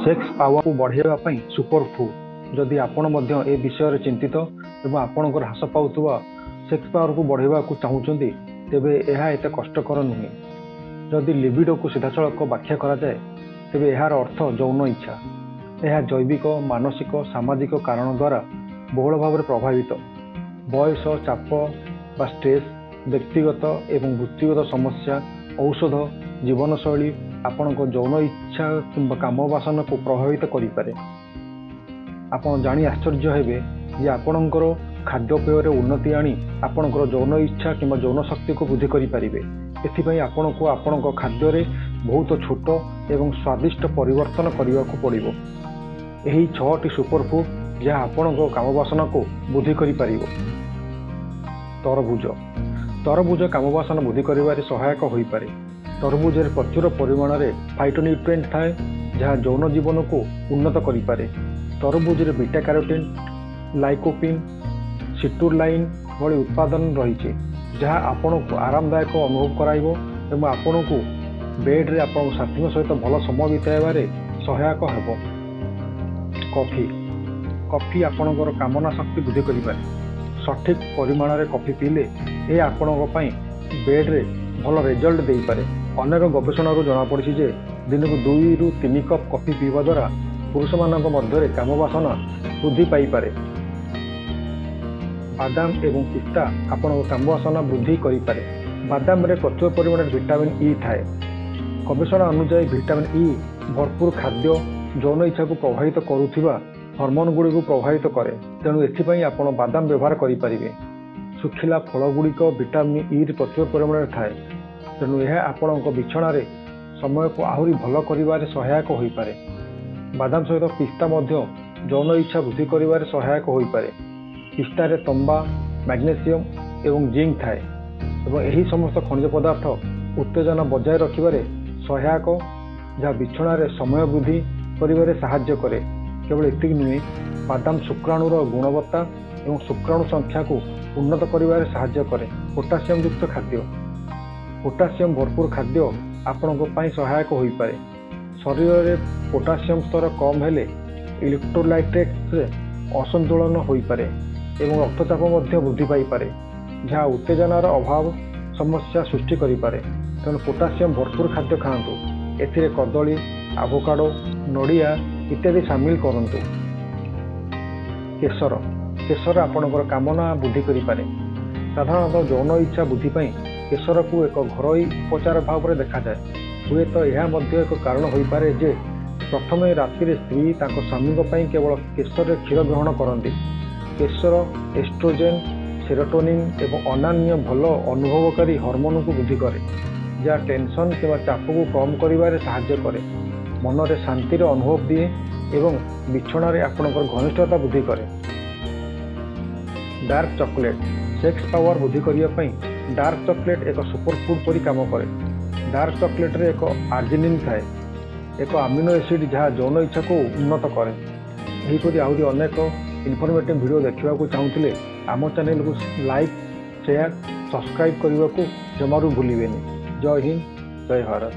Sex ପାୱାରକୁ ବଢ଼ାଇବା ପାଇଁ super food. ଯଦି ଆପଣ ମଧ୍ୟ ଏ ବିଷୟରେ ଚିନ୍ତିତ ଏବଂ ଆପଣଙ୍କର ହ୍ରାସ ପାଉଥିବା ସେକ୍ସ ପାୱାରକୁ ବଢ଼ାଇବାକୁ ଚାହୁଁଛନ୍ତି, ତେବେ ଏହା ଏତେ କଷ୍ଟକର ନୁହେଁ। ଯଦି ଲିବିଡୋକୁ ସିଧାସଳଖ ବ୍ୟାଖ୍ୟା କରାଯାଏ, ତେବେ ଏହାର ଅର୍ଥ ଯୌନ ଇଚ୍ଛା। ଏହା ଜୈବିକ, ମାନସିକ, ସାମାଜିକ କାରଣ ଦ୍ୱାରା ବହୁଳ ଭାବରେ ପ୍ରଭାବିତ। ବୟସ, ଚାପ ବା ଷ୍ଟ୍ରେସ୍, ବ୍ୟକ୍ତିଗତ ଏବଂ ବୃତ୍ତିଗତ ସମସ୍ୟା, ଔଷଧ, ଜୀବନଶୈଳୀ ଆପଣଙ୍କ ଯୌନ ଇଚ୍ଛା କିମ୍ବା କାମ ବାସନାକୁ ପ୍ରଭାବିତ କରିପାରେ। ଆପଣ ଜାଣି ଆଶ୍ଚର୍ଯ୍ୟ ହେବେ ଯେ ଆପଣଙ୍କର ଖାଦ୍ୟପେୟରେ ଉନ୍ନତି ଆଣି ଆପଣଙ୍କର ଯୌନ ଇଚ୍ଛା କିମ୍ବା ଯୌନ ଶକ୍ତିକୁ ବୃଦ୍ଧି କରିପାରିବେ। ଏଥିପାଇଁ ଆପଣଙ୍କୁ ଆପଣଙ୍କ ଖାଦ୍ୟରେ ବହୁତ ଛୋଟ ଏବଂ ସ୍ୱାଦିଷ୍ଟ ପରିବର୍ତ୍ତନ କରିବାକୁ ପଡ଼ିବ। ଏହି 6ଟି ସୁପରଫୁଡ୍ ଯାହା ଆପଣଙ୍କ କାମବାସନାକୁ ବୃଦ୍ଧି କରିପାରିବ। ତରଭୁଜ। ତରଭୁଜ କାମବାସନା ବୃଦ୍ଧି କରିବାରେ ସହାୟକ ହୋଇପାରେ। ତରଭୁଜରେ ପ୍ରଚୁର ପରିମାଣରେ ଫାଇଟୋନ୍ୟୁଟ୍ରିଏଣ୍ଟ ଥାଏ, ଯାହା ଯୌନ ଜୀବନକୁ ଉନ୍ନତ କରିପାରେ। ତରଭୁଜରେ ବିଟା କ୍ୟାରୋଟିନ୍, ଲାଇକୋପିନ୍, ସିଟ୍ରୁଲାଇନ୍ ଭଳି ଉତ୍ପାଦନ ରହିଛି, ଯାହା ଆପଣଙ୍କୁ ଆରାମଦାୟକ ଅନୁଭବ କରାଇବ ଏବଂ ଆପଣଙ୍କୁ ବେଡ୍ରେ ଆପଣଙ୍କ ସାଥୀଙ୍କ ସହିତ ଭଲ ସମୟ ବିତାଇବାରେ ସହାୟକ ହେବ। କଫି। କଫି ଆପଣଙ୍କର କାମନା ଶକ୍ତି ବୃଦ୍ଧି କରିପାରେ। ସଠିକ୍ ପରିମାଣରେ କଫି ପିଇଲେ ଏହା ଆପଣଙ୍କ ପାଇଁ ବେଡ୍ରେ ଭଲ ରେଜଲ୍ଟ ଦେଇପାରେ। ଅନେକ ଗବେଷଣାରୁ ଜଣାପଡ଼ିଛି ଯେ ଦିନକୁ 2ରୁ 3 କପ୍ କଫି ପିଇବା ଦ୍ୱାରା ପୁରୁଷମାନଙ୍କ ମଧ୍ୟରେ କାମବାସନା ବୃଦ୍ଧି ପାଇପାରେ। ବାଦାମ ଏବଂ ପିସ୍ତା ଆପଣଙ୍କ କାମବାସନା ବୃଦ୍ଧି କରିପାରେ। ବାଦାମରେ ପ୍ରଚୁର ପରିମାଣରେ ଭିଟାମିନ୍ ଇ ଥାଏ। ଗବେଷଣା ଅନୁଯାୟୀ ଭିଟାମିନ୍ ଇ ଭରପୁର ଖାଦ୍ୟ ଯୌନ ଇଚ୍ଛାକୁ ପ୍ରଭାବିତ କରୁଥିବା ହରମୋନଗୁଡ଼ିକୁ ପ୍ରଭାବିତ କରେ। ତେଣୁ ଏଥିପାଇଁ ଆପଣ ବାଦାମ ବ୍ୟବହାର କରିପାରିବେ। ଶୁଖିଲା ଫଳଗୁଡ଼ିକ ଭିଟାମିନ୍ ଇରେ ପ୍ରଚୁର ପରିମାଣରେ ଥାଏ, ତେଣୁ ଏହା ଆପଣଙ୍କ ବିଛଣାରେ ସମୟକୁ ଆହୁରି ଭଲ କରିବାରେ ସହାୟକ ହୋଇପାରେ। ବାଦାମ ସହିତ ପିସ୍ତା ମଧ୍ୟ ଯୌନ ଇଚ୍ଛା ବୃଦ୍ଧି କରିବାରେ ସହାୟକ ହୋଇପାରେ। ପିସ୍ତାରେ ତମ୍ବା, ମ୍ୟାଗ୍ନେସିୟମ୍ ଏବଂ ଜିଙ୍କ ଥାଏ ଏବଂ ଏହି ସମସ୍ତ ଖଣିଜ ପଦାର୍ଥ ଉତ୍ତେଜନା ବଜାୟ ରଖିବାରେ ସହାୟକ, ଯାହା ବିଛଣାରେ ସମୟ ବୃଦ୍ଧି କରିବାରେ ସାହାଯ୍ୟ କରେ। କେବଳ ଏତିକି ନୁହେଁ, ବାଦାମ ଶୁକ୍ରାଣୁର ଗୁଣବତ୍ତା ଏବଂ ଶୁକ୍ରାଣୁ ସଂଖ୍ୟାକୁ ଉନ୍ନତ କରିବାରେ ସାହାଯ୍ୟ କରେ। ପୋଟାସିୟମ୍ ଯୁକ୍ତ ଖାଦ୍ୟ। ପୋଟାସିୟମ୍ ଭରପୁର ଖାଦ୍ୟ ଆପଣଙ୍କ ପାଇଁ ସହାୟକ ହୋଇପାରେ। ଶରୀରରେ ପୋଟାସିୟମ୍ ସ୍ତର କମ୍ ହେଲେ ଇଲେକ୍ଟ୍ରୋଲାଇଟ୍ସରେ ଅସନ୍ତୁଳନ ହୋଇପାରେ ଏବଂ ରକ୍ତଚାପ ମଧ୍ୟ ବୃଦ୍ଧି ପାଇପାରେ, ଯାହା ଉତ୍ତେଜନାର ଅଭାବ ସମସ୍ୟା ସୃଷ୍ଟି କରିପାରେ। ତେଣୁ ପୋଟାସିୟମ୍ ଭରପୁର ଖାଦ୍ୟ ଖାଆନ୍ତୁ। ଏଥିରେ କଦଳୀ, ଆଭୋକାଡୋ, ନଡ଼ିଆ ଇତ୍ୟାଦି ସାମିଲ କରନ୍ତୁ। କେଶର। କେଶର ଆପଣଙ୍କର କାମନା ବୃଦ୍ଧି କରିପାରେ। ସାଧାରଣତଃ ଯୌନ ଇଚ୍ଛା ବୃଦ୍ଧି ପାଇଁ କେଶରକୁ ଏକ ଘରୋଇ ଉପଚାର ଭାବରେ ଦେଖାଯାଏ। ହୁଏତ ଏହା ମଧ୍ୟ ଏକ କାରଣ ହୋଇପାରେ ଯେ ପ୍ରଥମେ ରାତିରେ ସ୍ତ୍ରୀ ତାଙ୍କ ସ୍ୱାମୀଙ୍କ ପାଇଁ କେବଳ କେଶରରେ କ୍ଷୀର ଗ୍ରହଣ କରନ୍ତି। କେଶର ଏଷ୍ଟ୍ରୋଜେନ୍, ସେରୋଟୋନିନ୍ ଏବଂ ଅନ୍ୟାନ୍ୟ ଭଲ ଅନୁଭବକାରୀ ହରମୋନକୁ ବୃଦ୍ଧି କରେ, ଯାହା ଟେନସନ୍ କିମ୍ବା ଚାପକୁ କମ୍ କରିବାରେ ସାହାଯ୍ୟ କରେ, ମନରେ ଶାନ୍ତିର ଅନୁଭବ ଦିଏ ଏବଂ ବିଛଣାରେ ଆପଣଙ୍କର ଘନିଷ୍ଠତା ବୃଦ୍ଧି କରେ। Dark chocolate. Sex power ବୃଦ୍ଧି କରିବା ପାଇଁ ଡାର୍କ ଚକୋଲେଟ୍ ଏକ ସୁପରଫୁଡ୍ ପରି କାମ କରେ। ଡାର୍କ ଚକୋଲେଟ୍ରେ ଏକ ଆର୍ଜିନିନ୍ ଥାଏ, ଏକ ଆମିନୋ ଏସିଡ୍ ଯାହା ଯୌନ ଇଚ୍ଛାକୁ ଉନ୍ନତ କରେ। ଏହିପରି ଆହୁରି ଅନେକ ଇନଫର୍ମେଟିଭ୍ ଭିଡ଼ିଓ ଦେଖିବାକୁ ଚାହୁଁଥିଲେ ଆମ ଚ୍ୟାନେଲକୁ ଲାଇକ୍, ସେୟାର, ସବସ୍କ୍ରାଇବ୍ କରିବାକୁ ଜମାରୁ ଭୁଲିବେନି। ଜୟ ହିନ୍ଦ, ଜୟ ଭାରତ।